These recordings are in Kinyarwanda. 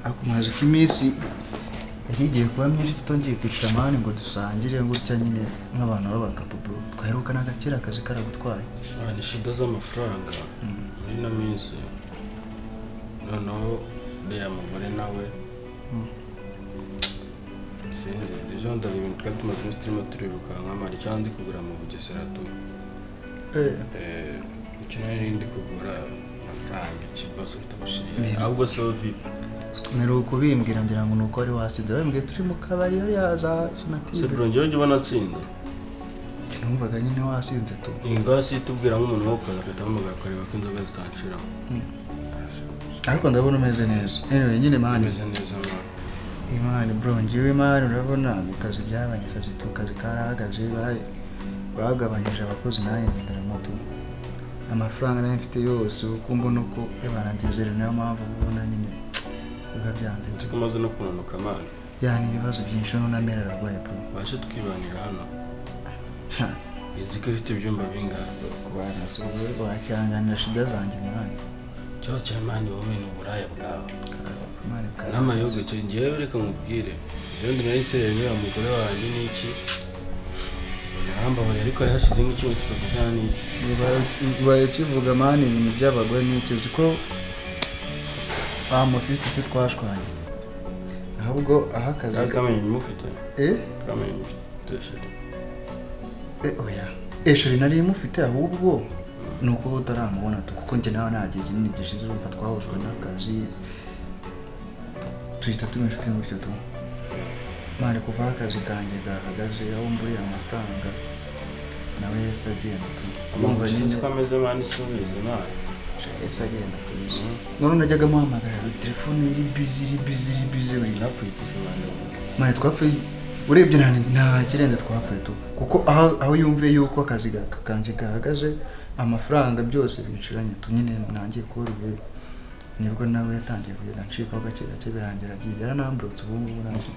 Akumaze ko iminsi yari igiye kuba myinshi tutongeye kwicara man ngo dusangire gutya nyine nk'abantu b'abakapo bro. Twaherukana agakera akazi karagutwaye. Ni shida z'amafaranga muri ino minsi. Noneho uriya mugore nawe sinzi, ejo ndari ibintu twari tumaze iminsi turimo turirukanka mari cyangwa ndi kugura mu Bugesera tu. Icyo nari ndi kugura amafaranga ikibazo bitamushiriye ahubwo se vipi? Mperuka kubimbwira ngira ngo nuko wari wasinze, wambwiye turi mu kabari hariya za Sonatube. Se bro, njyewe njye ubona nsinda. Numvaga nyine wasinze tu. Ingasi itubwira nk'umuntu wo kuza agahita ahamagara akareba ko inzoga zitanshiramo. Ariko ndabona umeze neza. Anyway nyine man. Umeze neza man. Imana bro, njyewe man urabona mu kazi byabanye saa tu, kazi karahagaze, bagabanyije abakozi nanjye ngendera moto. Amafaranga nari mfite yose uko mbona uko ebana nzizere, niyo mpamvu ubona nyine biba byanze. Nzi ko umaze no kunanuka man. Yani ibibazo byinshi none amera ararwaye bro. Waje twibanira hano. Inzu ko ifite ibyumba bingahe? Kubana si ubu wakihanganira shida zanjye man. Cyo cya man wowe ni uburaya bwawe. N'amayoga cyo ngewe reka nkubwire. Ejo ndi nari nsereye umugore wanjye n'iki. Yarambabariye ariko yari hashize nk'icyumweru tutavugana n'iki. Ubaye ukivuga man ibintu by'abagore n'iki, uzi ko ba musisite twashwanye. Ahubwo aho akazi kamenye mufite. Kamenye mufite sheri. Oya. Sheri nari mufite ahubwo nuko utaramubona tu, kuko njye nawe nta gihe kinini gishize urumva twahujwe n'akazi tuhita tuba inshuti gutyo tu. Mane kuva aho akazi kanjye gahagaze aho mburiye amafaranga nawe yahise agenda tu. Urumva nyine ko ameze man isubize man. Yahise agenda kabisa. None najyaga muhamagara telefone iri busy iri busy iri busy we. Napfuye iki se man? Mane twapfuye urebye nta kirenze twapfuye tu, kuko aho yumviye yuko akazi kanje gahagaze amafaranga byose binshiranye tu nyine nangiye kubura ibihe, nibwo nawe yatangiye kugenda ncikaho gake gake birangira agiye yaranamburutse ubu ngubu nanjye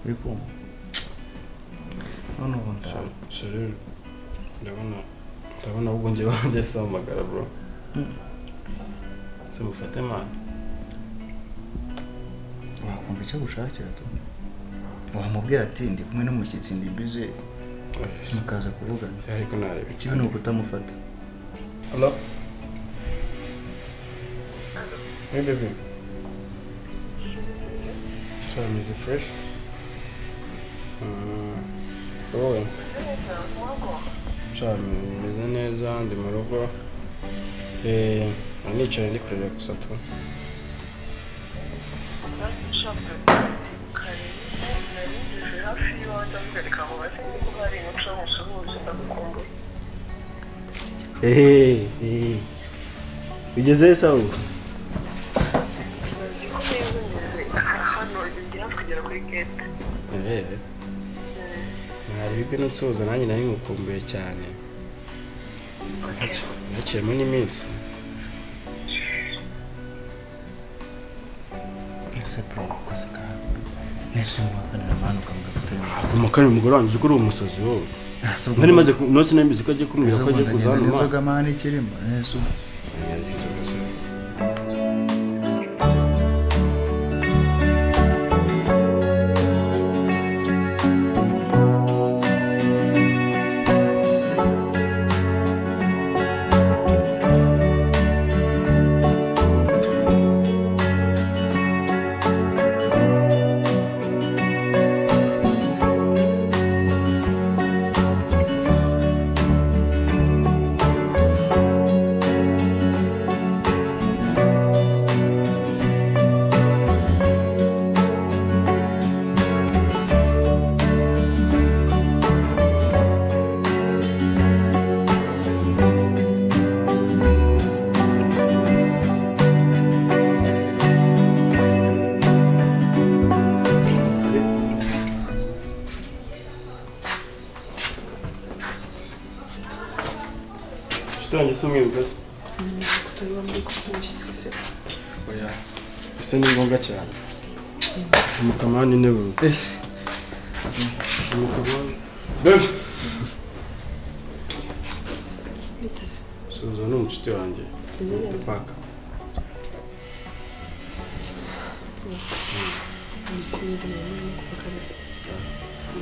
uri kumva. None ubu ndabona ahubwo njye banjye samagara bro. Se mufate man. Wakumva icyo gushakira tu. Wamubwira ati ndi kumwe n'umushyitsi ndi busy mukaza kuvugana. Ariko narebe. Ikibi ni ukutamufata. Hello? Hey baby. So is it fresh? Wowe. Sha meze neza ndi mu rugo. Nicaye ndi kurelaxa tu. Ugeze sawa? Mwari nutsuza nanjye nari ngukumbuye cyane. Naciyemo n'iminsi. Ese bro koze ka. Nese umuhakanira mani ukavuga gutera. Umuhakanira umugore wanjye uzi ko uri umusazi wowe. Nari maze nose nari ko agiye kumbwira ko agiye kuza hano. Inzoga mani ikirimo nese. Oya, ese ni ngombwa cyane. Umukamani intebe. Umukamani. Bebe. Suza ni umucuti wanjye. Tupaka. Mbese ibintu birimo kuva kare.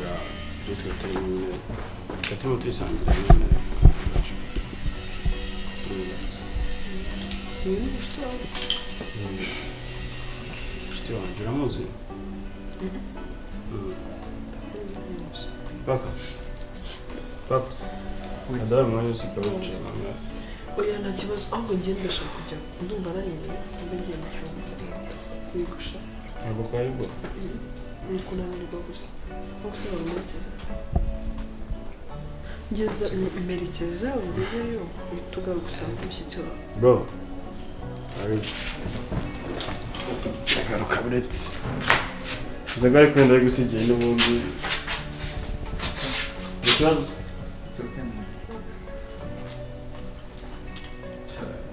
Ya, ibyo twari turimo nyine, twari turimo twisangira nyine. Turirenza. Uyu ni umushuti wawe? Inshuti wanjye uramuzi? Papa. Papa. Adamu mwanya usigaye wicaye mama. Oya, nta kibazo, ahubwo njye ndashaka kujya, ndumva naniwe, mbe ngiye mu cyumba wigusha. Ntabwo kwa yugo. Ni kunanirwa gusa, nko gusiba merekeza, ngeza merekeza ungezeyo uhita ugaruka usanga umushyitsi wawe. Bro. Ari. Agaruka buretse. Inzoga ariko wenda ari gusigiye n'ubundi. Ikibazo se? It's okay, man.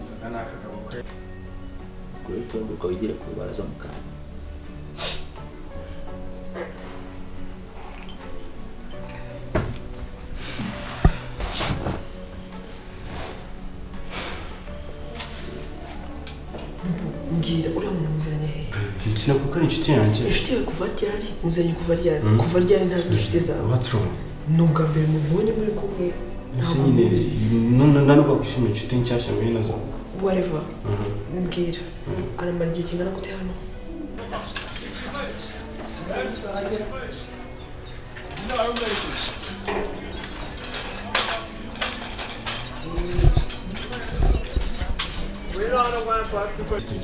Inzoga ni akagabo ke. Kure utunguka wigire ku rubaraza mu kanya. Mbwira, uriya muntu muziranye hehe? Sinakuko ari inshuti yanjye. Inshuti yawe kuva ryari? Muziranye kuva ryari? Kuva ryari ntazi inshuti zawe? What's wrong? Ni ubwa mbere mubonye muri kumwe. Ese Ntabwo nyine muzi. nta nubwo wakwishimira inshuti nshyashya muri nazo. Whatever. Mbwira, aramara igihe kingana gute hano?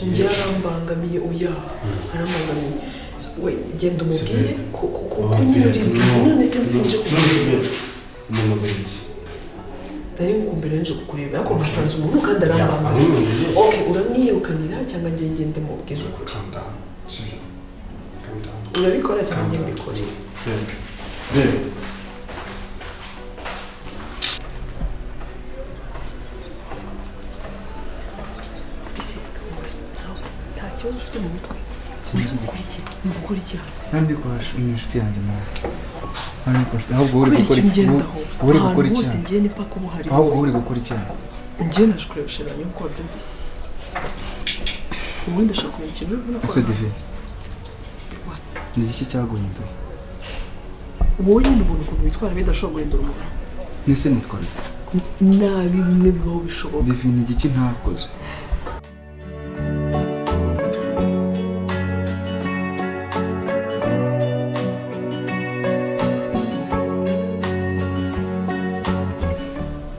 Njye arambangamiye, oya, arambangamiye. So, we genda umubwire ko nyine uri busy. None se sinje kukureba? Umuntu iki? Nari ngukumbere, nje kukureba, ariko mpasanze umuntu kandi arambangamiye. Okay, uramwirukanira cyangwa njye ngende mubwize ukuri? Calm down. Sibyo? Calm down. Urabikora cyangwa njye mbikore? Babe. Babe. Ese kamubaza, ntawe nta kibazo ufite mu mutwe? Uri gukora iki? Uri gukora iki hano? Hano ndi kwa ni inshuti yanjye mama. Hano ni kwa inshuti, ahubwo uri Kubera gukora iki iki? ungendaho? Uri gukora Ahantu iki hose hano? ngiye ni paka uba uhari. Ahubwo uri gukora iki hano? Njye naje kureba chéri wanjye nk'uko wabyumvise. Ubundi ndashaka kumenya ikintu uri Ese gukora. Divi, What? ni iki cyaguhinduye? Wowe nyine ubona ukuntu witwara bidashobora guhindura umuntu. Nese nitwa bite? Nabi bimwe bibaho bishoboka. Divi, ni igiki ntakoze?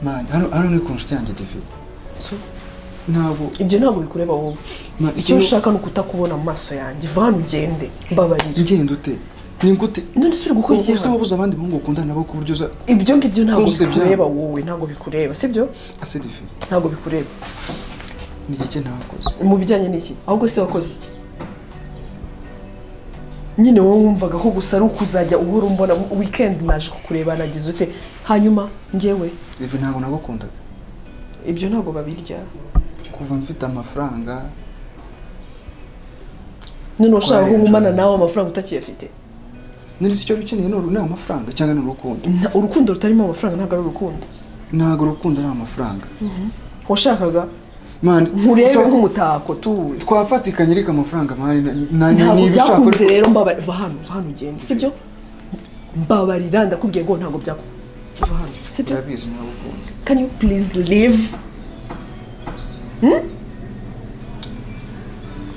Man, hano ni ku nshuti yanjye Divi. So, Ntabwo ibyo ntabwo bikureba wowe. Man, Icyo nshaka ni ukutakubona mu maso yanjye. Va hano ugende, mbabarira. Ngenda ute? Ni gute? None se uri gukora iki Ubuse hano? wabuze abandi bahungu ukundana nabo ku buryo uza Ibyo ngibyo ntabwo Kunsebya. bikureba wowe, ntabwo bikureba, sibyo? Ase Divi, Ntabwo bikureba. ni igiki ntakoze? Mu bijyanye n'iki? Ahubwo se wakoze iki nyine? Wowe wumvaga ko gusa ari ukuzajya uhora umbona weekend, naje kukureba, nagize ute, hanyuma njyewe? Divi, ntabwo nagukundaga. Ibyo ntabwo babirya. Kuva mfite amafaranga None ushaka ko ngumana Twarenze. nawe amafaranga utakiyafite? None se icyo ukeneye ni amafaranga cyangwa ni urukundo? Urukundo rutarimo amafaranga ntabwo ari urukundo. Ntabwo urukundo ari amafaranga. Washakaga Man, nkurebe ushobora- nk'umutako tu. Twafatikanye ariko amafaranga mari Ntabwo ni ibishaka. byakunze rero. Mbabarira, va hano, va hano ugende, sibyo? Mbabarira, ndakubwiye ngo ntabwo byakunze, va hano, sibyo? Urabizi naragukunze. Can you please leave?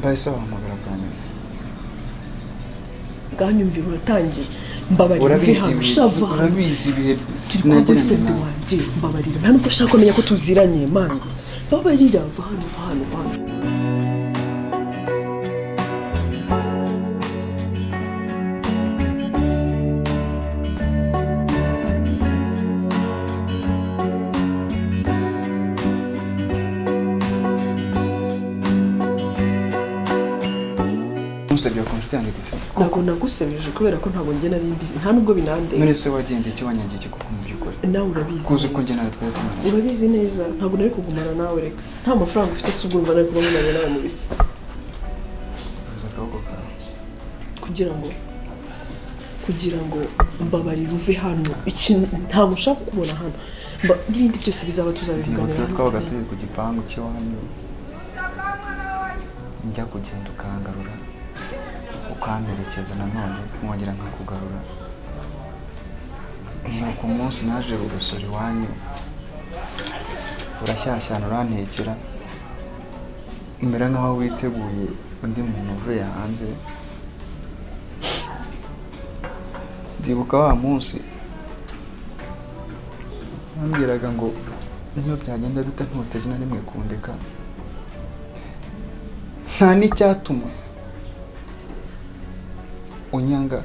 Bahise bahamagara bwa nyuma. Bwanyumvira, uratangiye. Mbabarira uve Urabizi hano. ibihe Shava hano. Urabizi ibihe Turi kwa nagiranye boyfriend nawe. wanjye. Mbabarira, nta nubwo ushaka kumenya ko tuziranye, man. Mbabarira, va hano, va hano, va hano. Ntusebye ku nshuti yanjye Divi. Ntabwo nagusebeje, kubera ko ntabwo njye nari mbizi, nta nubwo binandeba. None se wagendeye icyo wanyangiye iki koko mu by'ukuri? Nawe urabizi Kuzi uko neza. njye nawe twari tumaranye. Urabizi neza, ntabwo nari kugumana nawe. Reka, nta mafaranga ufite se ubwo urumva nari kuba ngunanye nawe mu biki? Uza akaboko kawe. Kugira ngo mbabarira uve hano. Ikintu ntabwo nshaka kukubona hano. N'ibindi byose bizaba tuzabivuganira Nibuka iyo hano. twabaga turi ku gipangu cy'iwanyu, njya kugenda ukangarura. Ukamperekeza nanone nkongera nkakugarura. Nkibuka umunsi naje kugusura iwanyu, urashyashyana urantekera, umera nkaho witeguye undi muntu uvuye hanze. Ndibuka wa munsi wambwiraga ngo niyo byagenda bita ntuteze na rimwe kundeka, nta n'icyatuma unyanga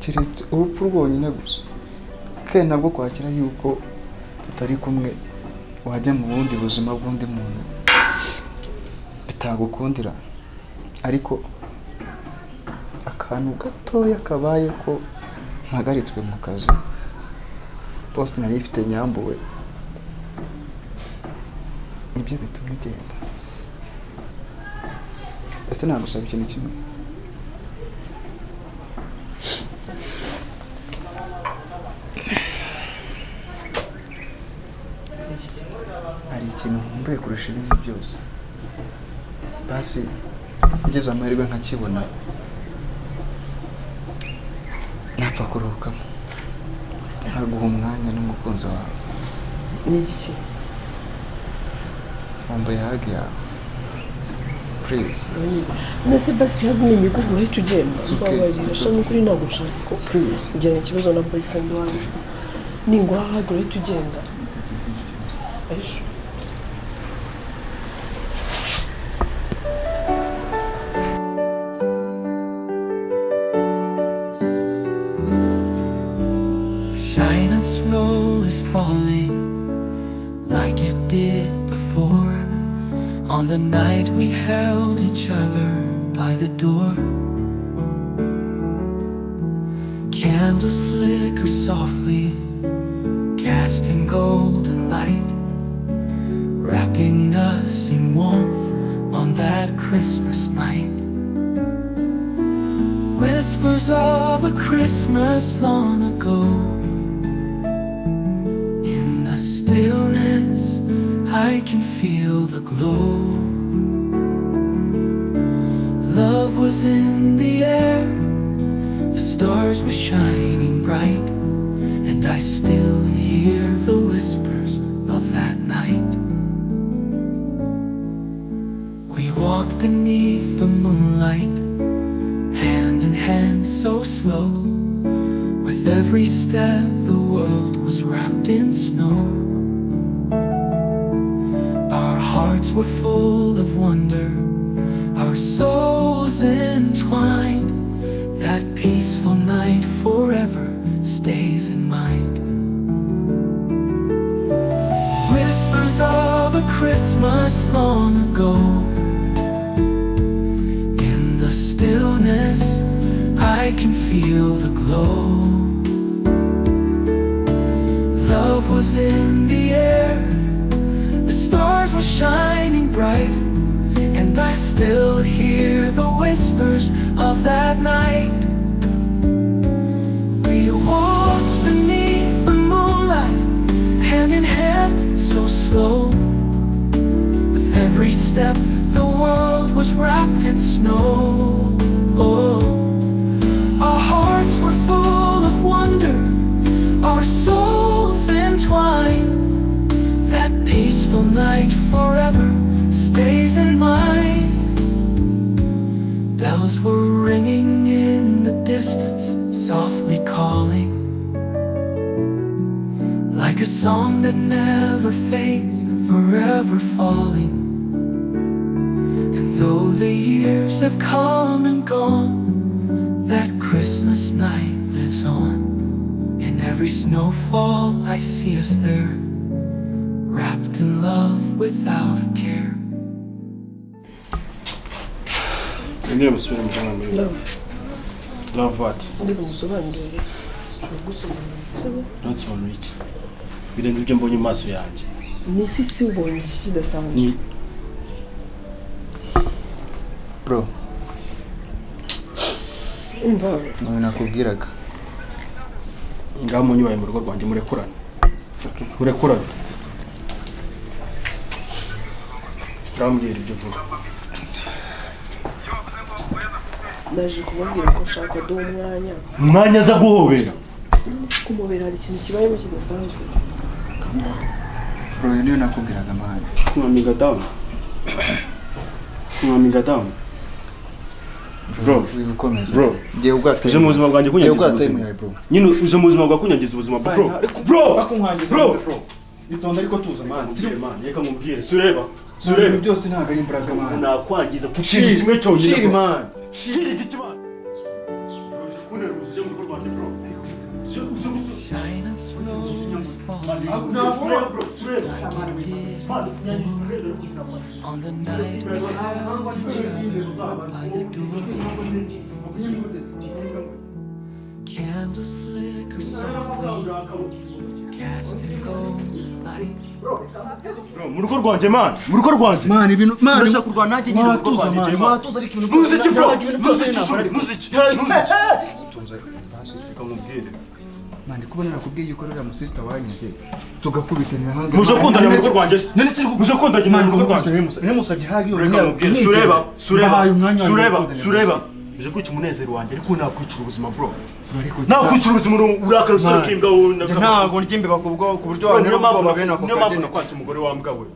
keretse urupfu rwonyine gusa, kandi nabwo kwakira yuko tutari kumwe wajya mu bundi buzima bw'undi muntu bitagukundira. Ariko akantu gatoya kabaye ko mpagaritswe mu kazi, poste nari ifite nyambuwe, nibyo bitumye ugenda. Ese nagusaba ikintu kimwe? Hari ikintu nkumbuye kurusha ibindi byose, basi ngeze amahirwe nkakibona napfa kuruhukamo, nkaguha umwanya n'umukunzi wawe. Ni iki? Wambaye hug yawe, please. Nase basi hug ni imigugu uhita ugenda. It's okay. Mbabarira, It's sha okay. n'ukuri ntabwo nshaka ko Please. ugirana ikibazo na boyfriend wanjye. Ninguha hug urahita ugenda. Are you sure? Silent snow is falling like it did before, on the night we held each other by the door. Candles flicker softly, casting golden light, wrapping us in warmth on that Christmas night. Whispers of a Christmas long ago, in the stillness I can feel the glow. Love was in the air, the stars were shining bright, and I still hear the whispers of that night. We walked beneath the moonlight, hand in hand so slow. With every step the world was wrapped in snow. Our hearts were full of wonder, our souls entwined. That peaceful night forever stays in mind. Whispers of a Christmas long ago, in the stillness I can feel the glow. Love was in the air, the stars were shining bright, and I still hear the whispers of that night. We walked beneath the moonlight, hand in hand so slow. With every step the world was wrapped in snow. Oh, our hearts were full of wonder, our souls entwined. That peaceful night forever stays in mind. Bells were ringing in the distance, softly calling, like a song that never fades, forever falling. And though the years have come and gone, that Christmas night lives on. In every snowfall I see us there, wrapped in love without a care. Mwongere musubire mu cyangwa muri Love. Love what? Ndi bumusobanurire. Nshobora gusobanura. Sibyo? Ntusobanure iki? Birenze ibyo mbonye mu maso yanjye. Ni iki se ubonye iki kidasanzwe? Ni Bro, Umva, nawe nakubwiraga. ngaho munyubaye mu rugo rwanjye murekurane. Okay. Murekurane. Ngaho mbwira ibyo uvuga. Naje kumubwira ko nshaka duha umwanya. Umwanya aza guhobera? None se kumubera hari ikintu kibayemo kidasanzwe? Calm down. Bro, iyo niyo nakubwiraga, man. Kumwamiga down, kumwamiga down, bro. Wikomeza. Bro. Ngiye ubwato. Uje mu buzima bwanjye Ngiye kunyangiza ubwato ubuzima. yawe, bro. Nyine uje mu buzima bwawe kunyangiza ubuzima, bro, bro, bro. Bro, itonde ariko tuza, man. Mubwire, man, reka mubwire, sureba. Ibintu Sureba. byose ntabwo ari imbaraga, man. Nakwangiza ku kintu kimwe cyonyine, Chill, bro. man. Chill igiki, man? Uje kuntera ubuzima mu rugo rwanjye, bro. Uje gusa. Silent snow is falling Sureba, bro, sureba. Man, kunyangiza umunezero kugira ngo on the night we held each other by the door. Candles flicker softly, casting golden light. Bro, mu rugo rwanjye, man, mu rugo rwanjye. Man, ibintu, man. Urashaka kurwana nanjye nyine mu rugo Watuza, rwanjye, man. man. Watuza ariko ibintu Ntuzi iki, bro? ntabwo ibintu Ntuzi byose iki, ari shuri? intambara. Ntuzi iki? Ntuzi iki? Tuza ariko basi. Reka mubwire. Man, kuba narakubwiye yuko uriya musista wanyanze tugakubitanira hanze. Muje kundana mu rugo rwanjye se? None se Muje kundana mu rugo rwanjye? Namusabye hagi Reka mubwire, sureba, sureba, Mbahaye umwanya wanjye sureba, gukundana. sureba. Uje kwica umunezero wanjye, ariko nakwicira ubuzima, bro. Ariko Nakwicira ubuzima, uri akasore Man, k'imbwa wowe. njye ntabwo ndya imbeba ku buryo Bro, wantera niyo mpamvu ubwoba bene ako niyo mpamvu kageni. nakwatse umugore wa mbwa we.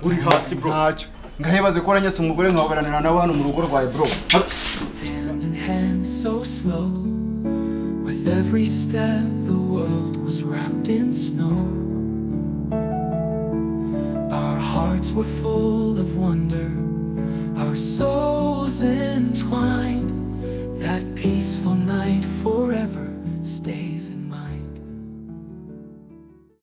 Uri hasi, bro. Ntacyo ngahebaze ko waranyatse umugore nkahoberanira nawe hano mu rugo rwawe, bro. Hand in hand, so slow. With every step, the world was wrapped in snow. Our hearts were full of wonder, our souls.